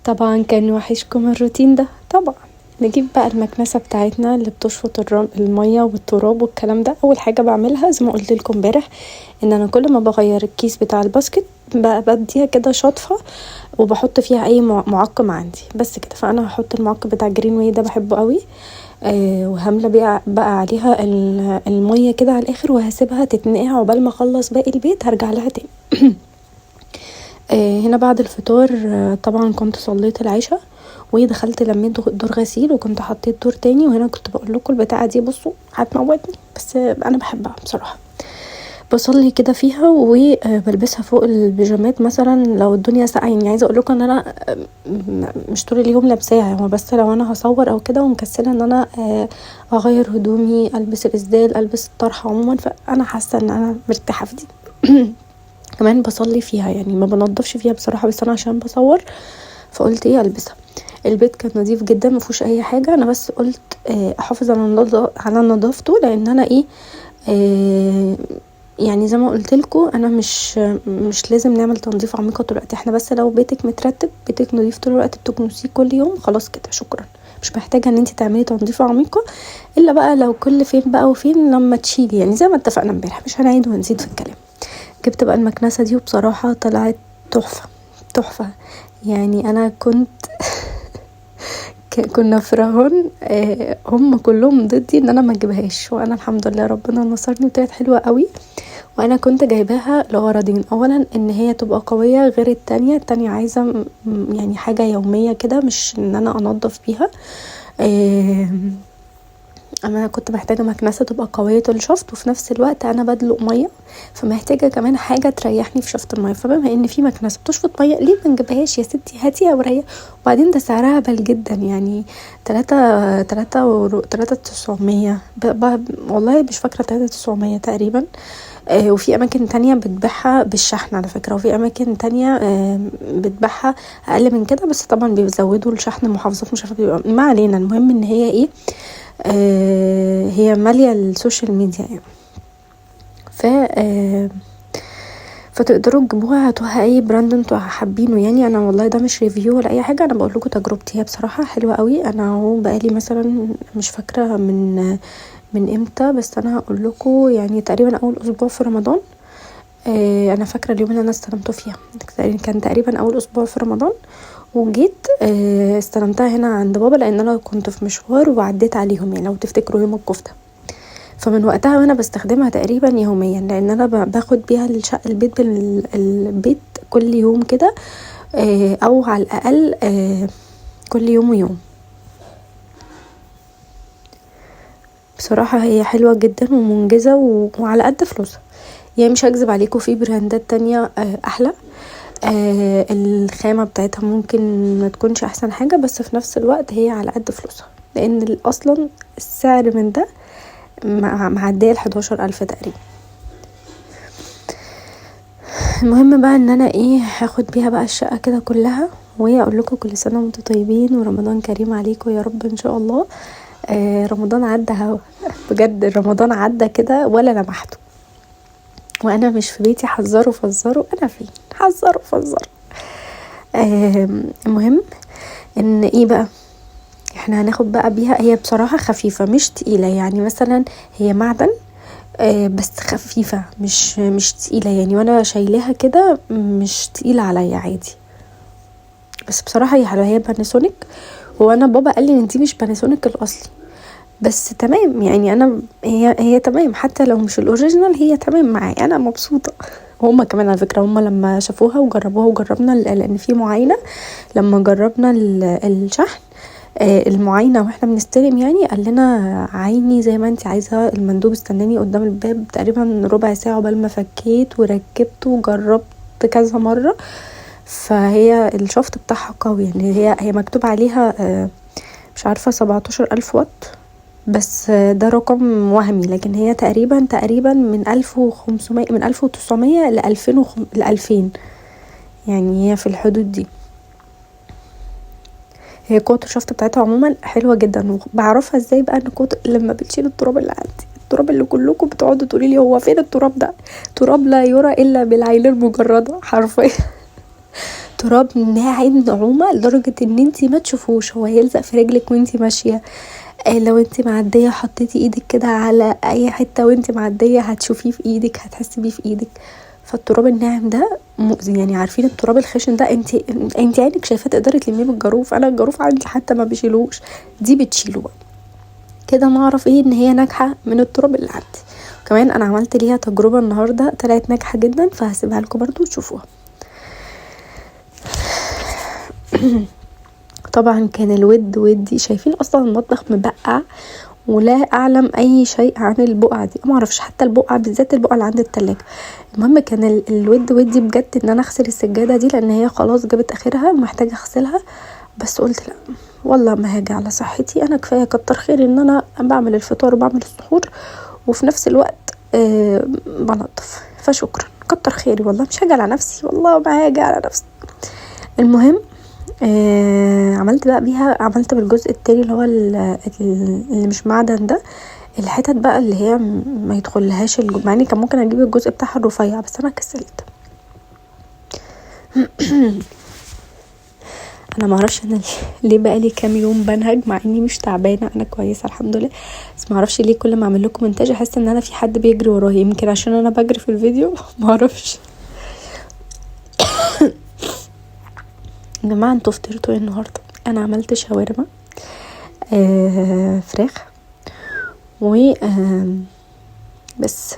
طبعا كان وحشكم الروتين ده. طبعا نجيب بقى المكنسة بتاعتنا اللي بتشفط المية والتراب والكلام ده. اول حاجة بعملها زي ما قلت لكم امبارح ان انا كل ما بغير الكيس بتاع ال basket بديها كده شطفه وبحط فيها اي معقم عندي بس كده. فانا هحط المعقم بتاع Greenway ده، بحبه قوي، وهملى بقى عليها المية كده على الاخر، وهسيبها تتنقع عقبال ما اخلص باقي البيت هرجع لها تاني. هنا بعد الفطار، طبعا كنت صليت العشاء ودخلت لميت دور غسيل، وكنت حطيت دور تاني. وهنا كنت بقول لكم البتاعه دي بصوا هتموتني، بس انا بحبها بصراحة. بصلي كده فيها وبلبسها فوق البيجامات مثلا لو الدنيا ساقعه. عايزه اقول لكم ان انا مش طول اليوم لابساها، هو بس لو انا هصور او كده ومكسله ان انا اغير هدومي، البس الاسدال، البس الطرحة عموما، فانا حاسه ان انا مرتاحة في دي. كمان بصلي فيها، ما بنضفش فيها بصراحة، بس انا عشان بصور فقلت ايه البسها. البيت كان نظيف جدا ما فيهوش اي حاجة، انا بس قلت احافظ على نظافته، لان انا ايه، زي ما قلت لكم انا مش لازم نعمل تنظيف عميق طول الوقت. احنا بس لو بيتك مترتب، بيتك نظيف طول الوقت، بتكنسيه كل يوم، خلاص كده شكرا، مش محتاجه ان انت تعملي تنظيف عميقة الا بقى لو كل فين بقى وفين لما تشيلي، زي ما اتفقنا امبارح مش هنعيد ونزيد في الكلام. جبت بقى المكنسة دي وبصراحة طلعت تحفة تحفة. انا كنا في رهان، هم كلهم ضدي ان انا ما اجيبهاش، وانا الحمد لله ربنا نصرني وطلعت حلوة قوي. وانا كنت جايباها لغرضين، اولا ان هي تبقى قوية غير التانية، التانية عايزه حاجة يومية كده، مش ان انا انظف بيها. انا كنت محتاجه مكنسة تبقى قوية الشفط، وفي نفس الوقت انا بدلق مية، فمحتاجه كمان حاجة تريحني في شفط المية. فبما ان في مكنسة بتشفط مية ليه ما نجيبهاش يا ستي، هاتيها وريح. وبعدين ده سعرها بل جدا، تلاتة، تلاتة تلاتة تسعمية، والله مش فاكره، 3900 تقريبا. وفي اماكن تانية بتبيعها بالشحن على فكرة، وفي اماكن تانية بتبيعها اقل من كده، بس طبعا بيزودوا الشحن المحافظات مش عارفه بيبقى، ما علينا. المهم ان هي ايه، هي ماليه السوشيال ميديا يعني. فتقدروا تجيبوها، هاتوها اي brand انتوا حابينه. انا والله ده مش review ولا اي حاجة، انا بقول لكم تجربتي، هي بصراحة حلوة قوي. انا اهو بقالي مثلا مش فاكره من امتى، بس انا هقول لكم تقريبا اول اسبوع في رمضان. انا فاكره اليوم اللي انا استلمته فيها كان تقريبا اول اسبوع في رمضان، وجيت استلمتها هنا عند بابا لان انا كنت في مشوار وعديت عليهم، لو تفتكروا يوم الكفتة. فمن وقتها وانا بستخدمها تقريبا يوميا، لان انا باخد بيها البيت البيت كل يوم كده، او على الاقل، كل يوم ويوم. بصراحة هي حلوة جدا ومنجزة وعلى قد فلوسها، مش هكذب عليكم في براندات تانية، أحلى، الخامة بتاعتها ممكن ما تكونش أحسن حاجة، بس في نفس الوقت هي على قد فلوسها، لأن أصلا السعر من ده معدية الحداشر ألف تقريبا. المهم بقى إن أنا هاخد بيها بقى الشقة كده كلها، وأقول لكم كل سنة وانتم طيبين ورمضان كريم عليكم يا رب إن شاء الله. رمضان عدى هوا بجد، رمضان عدى كده ولا لمحته، وانا مش في بيتي. حذروا فزروا، انا فين؟ حذروا فزروا. المهم ان ايه بقى، احنا هناخد بقى بيها. هي بصراحة خفيفة مش تقيلة، مثلا هي معدن، بس خفيفة مش تقيلة وانا شايلاها كده مش تقيلة عليا عادي. بس بصراحة هي حلوة، هي باناسونيك، وانا بابا قال لي ان دي مش باناسونيك الاصلي، بس تمام، انا هي تمام حتى لو مش ال original، هي تمام معايا، انا مبسوطة. وهما كمان على فكرة، هما لما شافوها وجربوها وجربنا لان في معاينة، لما جربنا الشحن، المعاينة واحنا بنستلم، قال لنا عيني زي ما انت عايزة. المندوب استناني قدام الباب تقريبا ربع ساعة عقبال ما فكيت وركبت وجربت كذا مرة. فهي الشفط بتاعها قوي، هي مكتوب عليها، مش عارفة 17000 واط، بس ده رقم وهمي، لكن هي تقريبا من ألف وخمسمية، من ألف وتسعمية لألفين لألفين، هي في الحدود دي. هي قوة الشفط بتاعتها عموما حلوة جدا. وبعرفها ازاي بقى ان قوة لما بتشيل التراب اللي عندي، التراب اللي كلكم بتقعدوا تقولي لي هو فين التراب ده، تراب لا يرى الا بالعين المجردة حرفيا. تراب ناعم نعومة لدرجة ان انتي ما تشوفوش، هو يلزق في رجلك وانتي ماشية. لو انتي معدية حطيتي ايدك كده على اي حتة وانتي معدية هتشوفيه في ايدك، هتحسي بيه في ايدك. فالتراب الناعم ده مؤذي يعني. عارفين التراب الخشن ده انتي عينك شايفاه تقدري تلميه بالجاروف، انا الجاروف عندي حتى ما بيشيلوش، دي بتشيله بقى كده. نعرف ايه ان هي ناجحة من التراب اللي عندي. كمان انا عملت ليها تجربه النهارده طلعت ناجحة جدا، فهسيبها لكم برضو تشوفوها. طبعا كان الود ودي، شايفين اصلا المطبخ مبقع ولا اعلم اي شيء عن البقعة دي، ما اعرفش حتى البقعة بالذات البقعة اللي عند التلاجة. المهم كان الود ودي بجد ان انا اغسل السجادة دي لان هي خلاص جابت اخرها ومحتاجة اغسلها، بس قلت لا والله ما هاجي على صحتي، انا كفاية كتر خيري ان انا بعمل الفطار وبعمل السحور وفي نفس الوقت بنظف، فشكرا كتر خيري والله، مش هاجي على نفسي والله ما هاجي على نفسي. المهم عملت بقى بيها، عملت بالجزء التاني اللي هو اللي مش معدن ده، الحتت بقى اللي هي ما يدخلهاش مع اني كان ممكن اجيب الجزء بتاعها الرفيع بس انا كسلت. انا ما اعرفش انا ليه بقى لي كام يوم بنهج مع اني مش تعبانة، انا كويسة الحمد لله، بس ما اعرفش ليه كل ما اعمل لكم مونتاج احس ان انا في حد بيجري ورايا، يمكن عشان انا بجري في الفيديو ما اعرفش. يا جماعة انتوا فطرتوا ايه النهارده؟ انا عملت شاورما فراخ و بس.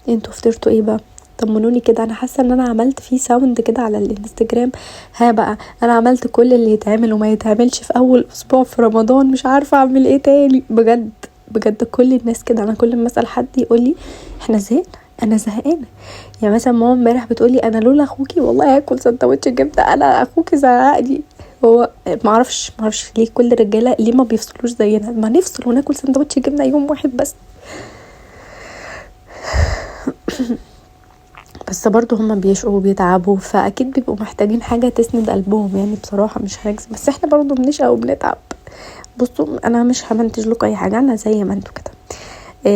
انتوا فطرتوا ايه بقى؟ طمنوني كده، انا حاسه ان انا عملت فيه sound كده على الانستجرام، ها بقى انا عملت كل اللي يتعمل وما يتعملش في اول اسبوع في رمضان، مش عارفه اعمل ايه تاني بجد بجد. كل الناس كده، انا كل ما اسال حد يقول لي احنا زهقنا، انا زهقانه. يعني مثلا ماما امبارح بتقولي انا لولا اخوكي والله هاكل سندوتش جبنه، انا اخوكي زهقني. هو ما اعرفش ليه كل الرجالة ليه ما بيفصلوش زينا، ما نفصل وناكل سندوتش جبنه يوم واحد بس. بس برضو هما بيشقوا وبيتعبوا، فاكيد بيبقوا محتاجين حاجة تسند قلبهم يعني، بصراحة مش هنكذب، بس احنا برضو بنشقى وبنتعب. بصوا انا مش همنتج لكم اي حاجة، انا زي ما انتوا كده.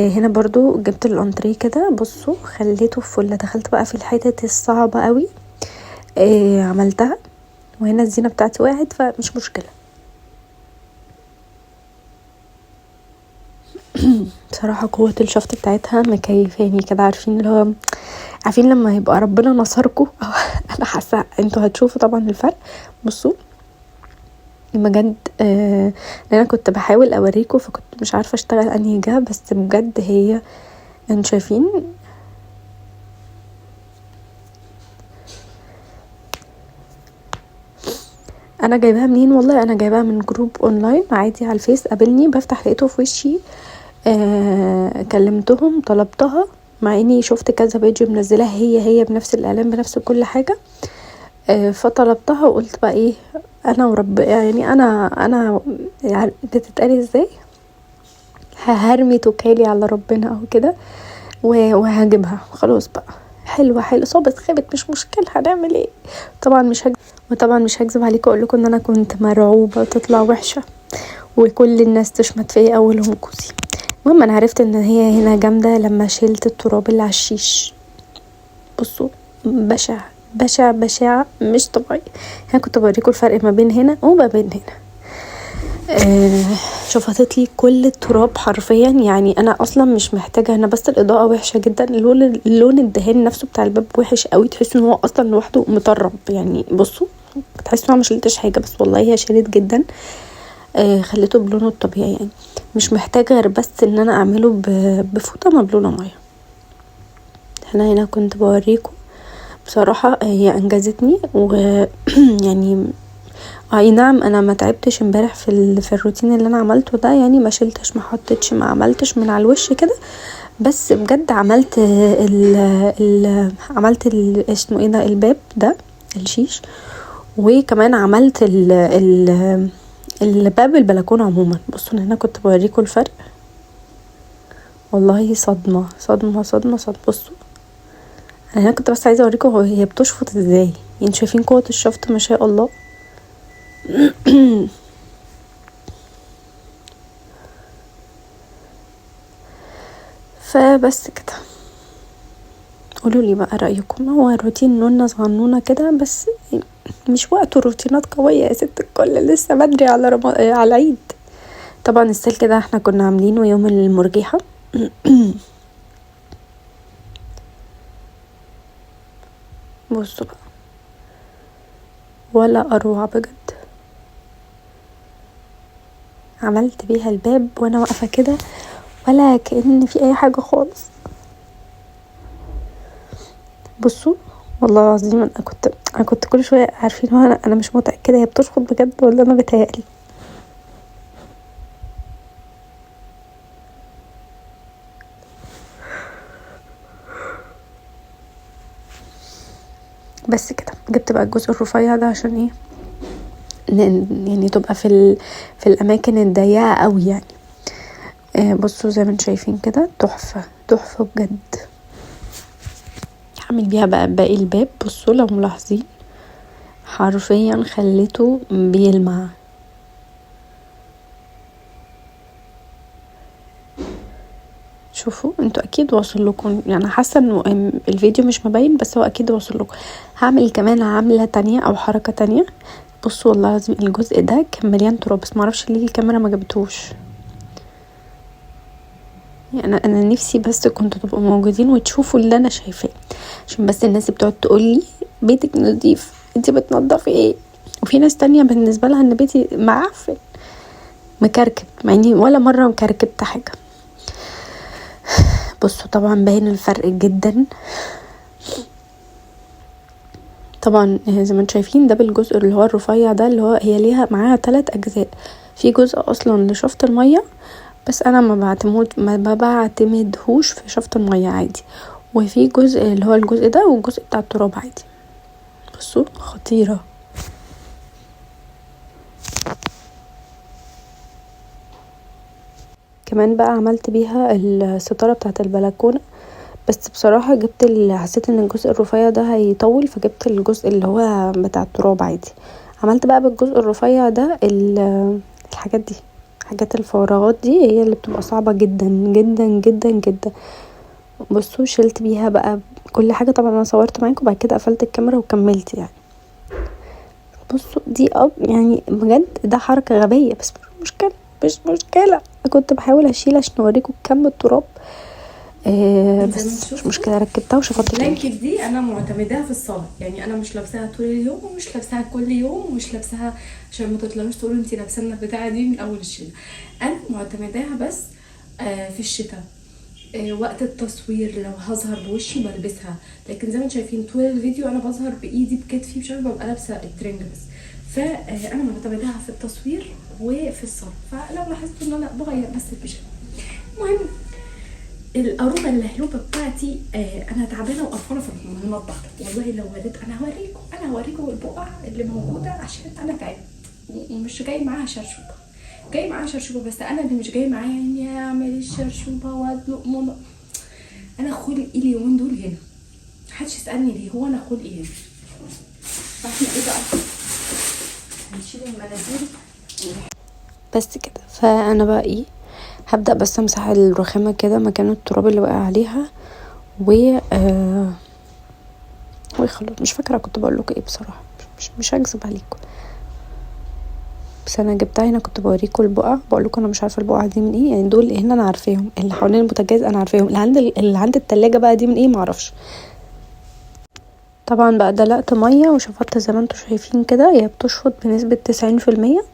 هنا برضو جبت الانتريه كده، بصوا خليته فله، دخلت بقى في الحتت الصعبة قوي عملتها. وهنا الزينة بتاعتي وقعت فمش مشكلة. بصراحة قوة الشفط بتاعتها مكيفاني كده، عارفين اللي هو عارفين لما يبقى ربنا نصركم. انا حاسه انتوا هتشوفوا طبعا الفرق. بصوا بجد انا كنت بحاول اوريكم فكنت مش عارفه اشتغل انهي جهة، بس بجد هي انتوا شايفين انا جايباها منين؟ والله انا جايباها من group online عادي على الفيس، قابلني بفتح لقيته في وشي، كلمتهم طلبتها، مع اني شفت كذا page منزلاها هي بنفس الاعلان بنفس كل حاجة، فطلبتها وقلت بقى ايه انا ورب يعني انا يعني بتتقالي ازاي، هرمي توكالي على ربنا او كده وهجيبها خلاص بقى. حلوة حلوة صابت خابت مش مشكلة، هنعمل ايه. طبعا مش هكذب عليكم اقول لكم ان انا كنت مرعوبه تطلع وحشة وكل الناس تشمت فيا اولهم جوزي. المهم انا عرفت ان هي هنا جامدة لما شلت التراب اللي على الشيش. بصوا بشع بشع بشع مش طبيعي. انا كنت بوريكم الفرق ما بين هنا وما بين هنا. شفطت لي كل التراب حرفيا، يعني انا اصلا مش محتاجه هنا، بس الاضاءة وحشة جدا، اللون الدهان نفسه بتاع الباب وحش قوي، تحس ان هو اصلا لوحده مطرب يعني. بصوا تحس ان انا ما شلتش حاجة، بس والله هي شالت جدا. خليته بلونه الطبيعي يعني، مش محتاجه غير بس ان انا اعمله بفوطه مبلوله مية. انا هنا كنت بوريكم بصراحة هي انجزتني، و يعني اي نعم انا ما تعبتش امبارح في الروتين اللي انا عملته ده، يعني ما شلتش ما حطيتش ما عملتش من على الوش كده، بس بجد عملت عملت اسمه ايه ده الباب ده الشيش، وكمان عملت الباب البلكونه عموما. بصوا هنا كنت بوريكم الفرق، والله صدمة صدمة صدمة صدمة. بصوا انا هنا كنت بس عايزه اوريكم هي بتشفط ازاي، يعني شايفين قوة الشفط ما شاء الله. فبس كده قولوا لي بقى رايكم. هو روتين نونه صغنونه كده، بس مش وقته روتينات قوية يا ست الكل، لسه بدري على على العيد. طبعا السلك ده احنا كنا عاملينه يوم المرجيحه. بصوا بقى ولا اروع بجد، عملت بيها الباب وانا واقفة كده ولا كأن في اي حاجة خالص. بصوا والله العظيم انا كنت كل شوية، عارفين هو انا مش متاكدة هي بتشخط بجد ولا انا بتهيألي. بس كده جبت بقى الجزء الرفيع ده عشان ايه، يعني تبقى في الاماكن الضيقه قوي يعني. بصوا زي ما انتم شايفين كده تحفة تحفة بجد. هعمل بيها بقى باقي الباب. بصوا لو ملاحظين حرفيا خليته بيلمع. شوفوا انتوا اكيد واصل لكم، يعني حاسه انه الفيديو مش مبين بس هو اكيد واصل لكم. هعمل كمان عامله تانية او حركة تانية. بصوا والله العظيم الجزء ده كان مليان تراب، بس معرفش ليه الكاميرا ما جابتهوش. يعني انا نفسي بس كنتوا تبقوا موجودين وتشوفوا اللي انا شايفاه، عشان بس الناس بتقعد تقول لي بيتك نظيف، انتي بتنضفي ايه، وفي ناس تانية بالنسبة لها ان بيتي معفن مكركب، مع اني ولا مرة مكركبت حاجة. بصوا طبعا باين الفرق جدا. طبعا زي ما انتم شايفين ده بالجزء اللي هو الرفيع ده، اللي هو هي ليها معاها 3 اجزاء. في جزء اصلا لشفط المية، بس انا ما بعتمدهوش في شفط المية عادي، وفي جزء اللي هو الجزء ده والجزء بتاع التراب عادي. بصوا خطيرة. كمان بقى عملت بيها الستارة بتاعه البلكونه، بس بصراحة جبت حسيت ان الجزء الرفيع ده هيطول، فجبت الجزء اللي هو بتاع التراب عادي. عملت بقى بالجزء الرفيع ده الحاجات دي، حاجات الفراغات دي هي اللي بتبقى صعبة جدا جدا جدا جدا. بصوا شلت بيها بقى كل حاجة. طبعا انا صورت معاكم وبعد كده قفلت الكاميرا وكملت يعني. بصوا دي يعني بجد ده حركة غبية، بس مش مشكلة مش مشكلة. كنت بحاول اشيل عشان اوريكم كم التراب، بس مش مشكلة، ركبتها وشفطت. ال blanket دي انا معتمداها في الصاله، يعني انا مش لابساها طول اليوم ومش لابساها كل يوم ومش لابساها عشان ما تطلعوش تقولوا انتي لابسه لنا البتاعه دي من اول الشتاء. انا معتمداها بس في الشتاء، وقت التصوير لو هظهر بوشي بلبسها، لكن زي ما انتم شايفين طول الفيديو انا بظهر بايدي بكتفي، مش عارفه ببقى لابسه الترنج بس. فانا معتمداها في التصوير وفي الصاله، فلو لاحظتوا ان انا بغير بس البيجامه. المهم القروبه اللهلوبه بتاعتي، انا تعبانة وقرفانه في المطبخ والله. لو وريت انا هوريكم، انا هوريكم البقع اللي موجودة عشان انا تعبت ومش جاي معاها شرشوبه، جاي معاها شرشوبه بس انا اللي مش جاي معايا اني اعمل الشرشوبه وادلق ماما. انا خلقي اليومين دول هنا، محدش يسالني ليه، هو انا خلقي هنا. فاحنا ايه بقى، هنشيل المناديل بس كده. فانا بقى ايه، هبدأ بس امسح الرخامة كده مكان التراب اللي وقع عليها و وخلاص. مش فاكرة كنت بقول لكم ايه بصراحة، مش هكذب عليكم، بس انا جبتها هنا كنت بوريكم البقع، بقول لكم انا مش عارفة البقعة دي من ايه، يعني دول هنا انا عارفاهم، اللي حوالين البوتاجاز انا عارفاهم، اللي عند التلاجة بقى دي من ايه معرفش. طبعا بقى دلقت مية وشفطت زي ما انتم شايفين كده، هي بتشفط بنسبة 90%،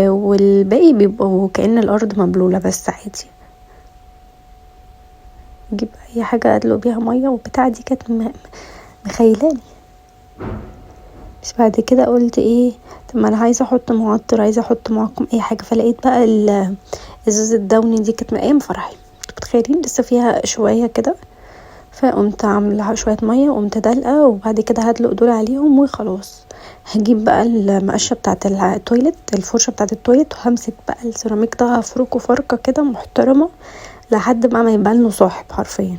والباقي بيبقوا كأن الأرض مبلولة بس عادي. اجيب أي حاجة أدلق بيها مية وبتاع دي كانت مخيلاني، بس بعد كده قلت ايه، طب ما انا عايزة احط معطر، عايزة احط معقم اي حاجة، فلقيت بقى ازازة داوني دي كانت من ايام فرحي، انتوا متخيلين لسه فيها شوية كده، فقمت عاملة شوية مية وقمت دلقة، وبعد كده هدلق دول عليهم وخلاص. هجيب بقى المقشه بتاعه ال toilet، الفرشة بتاعه ال toilet، وهمسك بقى السيراميك ده هفركه فركه كده محترمه لحد بقى ما يبان له صاحب حرفيا.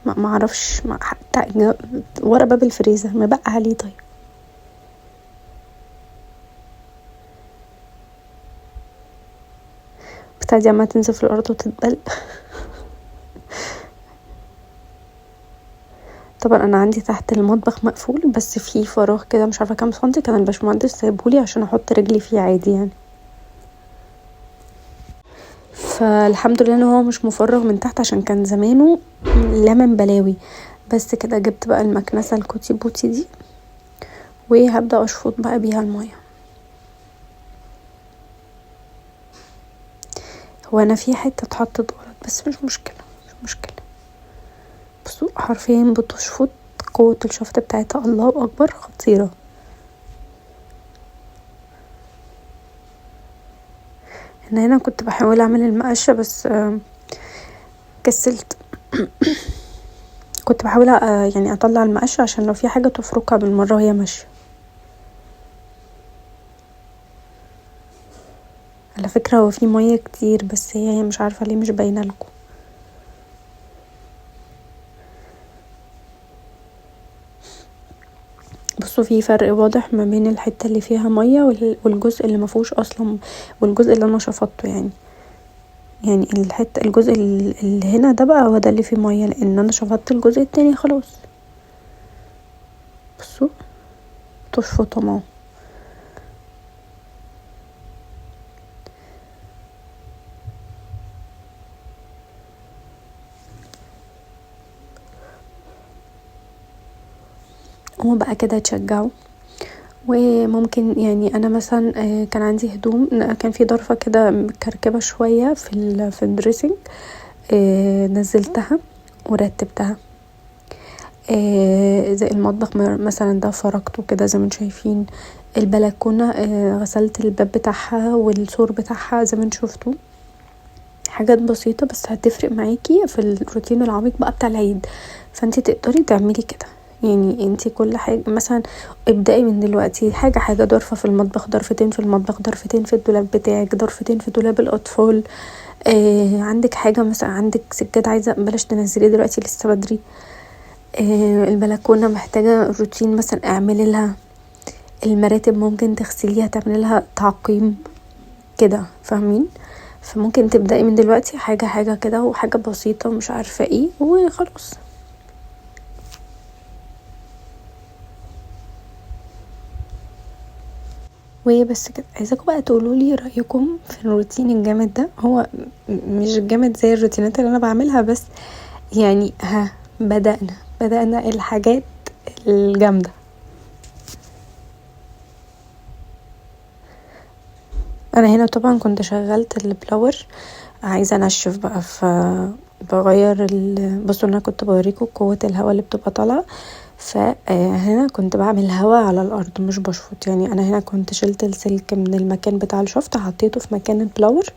ما اعرفش، حتى ورا باب الفريزر ما بقى عليه. طيب بتاع دي عماله تنزل في الارض وتتبل. طبعا انا عندي تحت المطبخ مقفول، بس في فراغ كده مش عارفه كام سنتي، كان الباشمهندس سايبهولي عشان احط رجلي فيه عادي يعني. فالحمد لله ان هو مش مفرغ من تحت، عشان كان زمانه لمن بلاوي. بس كده جبت بقى المكنسة الكوتي بوتي دي، وهبدا اشفط بقى بيها المية. هو انا في حتة اتحطت غلط، بس مش مشكلة مش مشكلة. بصوا حرفيا بتشفط، قوة الشفط بتاعتها الله اكبر، خطيرة. انا هنا كنت بحاول اعمل المقشه بس كسلت. كنت بحاول يعني اطلع المقشه عشان لو في حاجة تفركها بالمرة وهي ماشية. على فكرة هو في مية كتير، بس هي مش عارفه ليه مش باينة لكم. بصوا في فرق واضح ما بين الحتة اللي فيها مية والجزء اللي ما فيهوش اصلا، والجزء اللي انا شفطته يعني. يعني الحتة الجزء اللي هنا ده بقى هو ده اللي فيه مية، لان انا شفطت الجزء التاني خلاص. بصوا تشفطهم اهو. قوموا بقى كده تشجعوا. وممكن يعني انا مثلا كان عندي هدوم، كان في ضرفه كده مكركبه شوية في ال dressing، نزلتها ورتبتها. زي المطبخ مثلا ده فركته كده زي ما انتم شايفين. البلكونه غسلت الباب بتاعها والسور بتاعها زي ما انتم شفتوا. حاجات بسيطة بس هتفرق معاكي في الروتين العميق بقى بتاع العيد. فانتي تقدري تعملي كده يعني. انتي كل حاجة مثلا ابدأي من دلوقتي، حاجة حاجة، ضرفه في المطبخ، ضرفتين في المطبخ، ضرفتين في الدولاب بتاعك، ضرفتين في دولاب الاطفال. عندك حاجة مثلا، عندك سجاد عايزه بلاش تنزليه دلوقتي لسه بدري. البلكونه محتاجه روتين مثلا اعملي لها. المراتب ممكن تغسليها، تعملي لها تعقيم كده، فاهمين؟ فممكن تبدأي من دلوقتي حاجة حاجة كده، وحاجه بسيطة ومش عارفه ايه وخلاص. وبس كده. عايزاكم بقى تقولوا لي رايكم في الروتين الجامد ده. هو مش جامد زي الروتينات اللي انا بعملها، بس يعني ها بدأنا الحاجات الجامدة. انا هنا طبعا كنت شغلت البلاور، عايزه انشف بقى، فبغير بصوا انا كنت بوريكم قوة الهواء اللي بتبقى طالعه. فهنا كنت بعمل هواء على الارض مش بشفط يعني. انا هنا كنت شلت السلك من المكان بتاع الشفط، حطيته في مكان ال blower،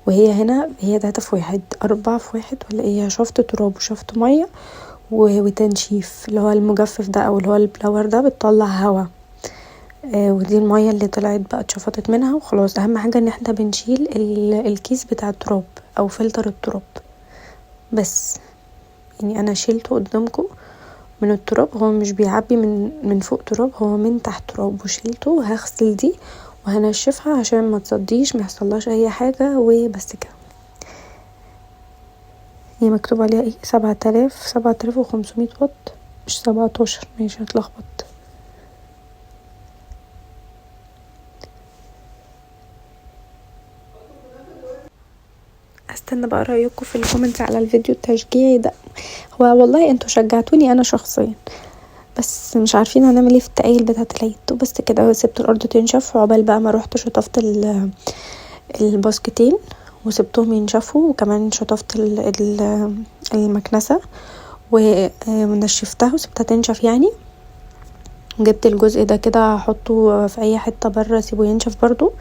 وهي هنا هي 3 في 1، 4 في 1 ولا ايه، شفط تراب وشفط مية وتنشيف اللي هو المجفف ده او اللي هو ال blower ده بتطلع هواء. ودي المية اللي طلعت بقى اتشفطت منها وخلاص. اهم حاجة ان احنا بنشيل الكيس بتاع التراب او فلتر التراب بس. يعني انا شيلته قدامكم من التراب، هو مش بيعبي من فوق تراب، هو من تحت تراب، وشيلته. وهغسل دي وهنشفها عشان ما تصديش، ما يحصلهاش اي حاجة. وبس كده. هي مكتوب عليها ايه؟ 7500 واط، مش 17، ماشي هتلخبط. استنى بقى رايكم في ال comments على الفيديو التشجيعي ده. هو والله انتوا شجعتوني انا شخصيا، بس مش عارفين هنعمل ايه في التقايل بتاعه العيد. وبس كده سبت الارض تنشف، وعقبال بقى ما روحت شطفت الباسكتين وسبتهم ينشفوا، وكمان شطفت المكنسة ونشفتها وسبتها تنشف يعني. جبت الجزء ده كده هحطه في اي حتة بره، سيبه ينشف برضو.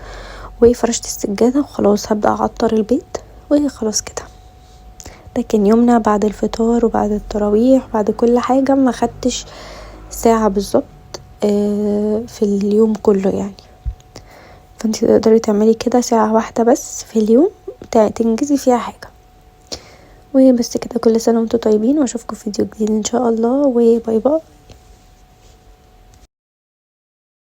وفرشت السجادة وخلاص هبدا اعطر البيت وخلاص كده. ده كان يومنا بعد الفطار وبعد التراويح وبعد كل حاجة. ما خدتش ساعة بالظبط في اليوم كله يعني. فانتي تقدري تعملي كده ساعة واحدة بس في اليوم تنجزي فيها حاجة. وبس كده. كل سنة وانتم طيبين، واشوفكم في فيديو جديد ان شاء الله. و bye bye.